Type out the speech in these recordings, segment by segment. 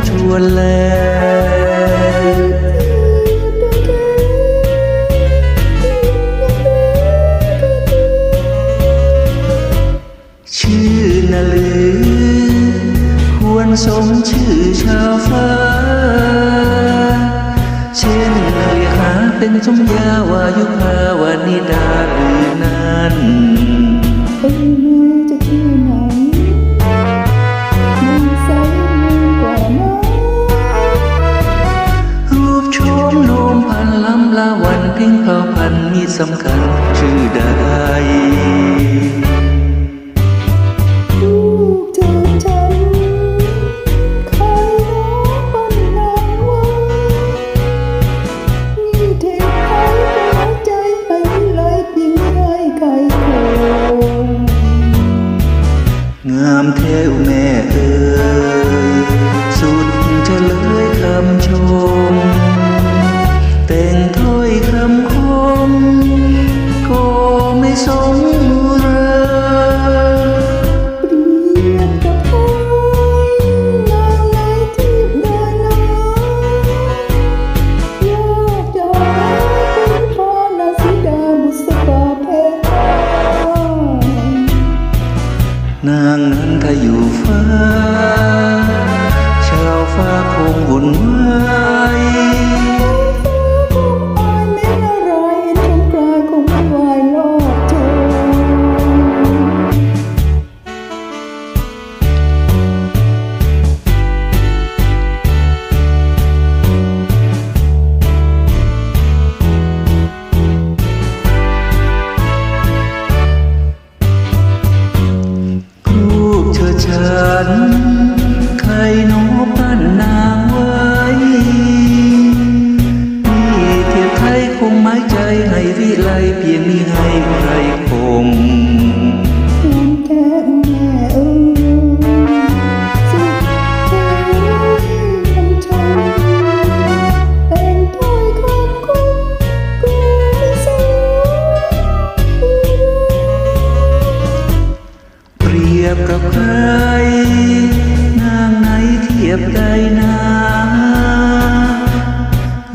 ຊວນແລ ຊື່ນະລື ຄວນສົມຊື່ຊາວຟ້າ ເຊັ່ນ ນະລິຫາເປັນສົມຍາ ວາຍຸພາ ວະນິດາ ຫຼືນັ້ນ. ເອີ ນາຍຈະຄືໜັງ ນາງໃສງາມກວ່ານາງ ຮູບໂສມໂນມພັນ ລຳລາວັນ ເພັງເຜົ່າພັນ ມີສຳຄັນຊື່ໃດ? ລູກເຈົ້າຈັນ ໃຜໜໍປັນນາງໄວ້ ມີເທບໄທຫົວໃຈໃຫ້ໄຫຼ ພຽງໃຫ້ໄກ່ໂຄງ. ງາມແທ້ແມ່ເອີຍ ສຸດຈະເລີຍຄຳຊົມ ແຕ່ງຖ້ອຍຄຳຄົມ ກໍໄມ່ສົມມູລາ. ປຽບກັບໄພ ນາງໃນທິບໃດນາ ຢາກຈະຫາເປັນພະນາງສີດາບຸດສະບາແພງ. ນາງນັ້ນຖ້າຢູ່ຟ້າ ຊາວຟ້າຄົງວຸ່ນວາຍ ເຫັນສົງການຄົງວາຍລອບໂທງ. ລູກເຈົ້າຈັນ ໃຜໜໍປັນນາງໄວ້ ມີທຽບໄທຄົງໝາຍໃຈ ໃຫ້ວິໄລ ພຽງມີໄຮໄພຄົງ. ແທ້ແມ່ເອີຍ ສຸດເທີຍຄົງເຈົ້າ ແຕ່ງຖ້ອຍຄຳຄົມ ກໍມີສາ ປຽບກັບໃຜ ນາງໃນທຽບໃດນາ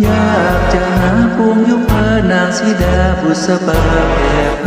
ຢາກຈະຫາພວງຢູ່ພາ ນາງສີດາບຸດສະບາແຜ່ໄພ.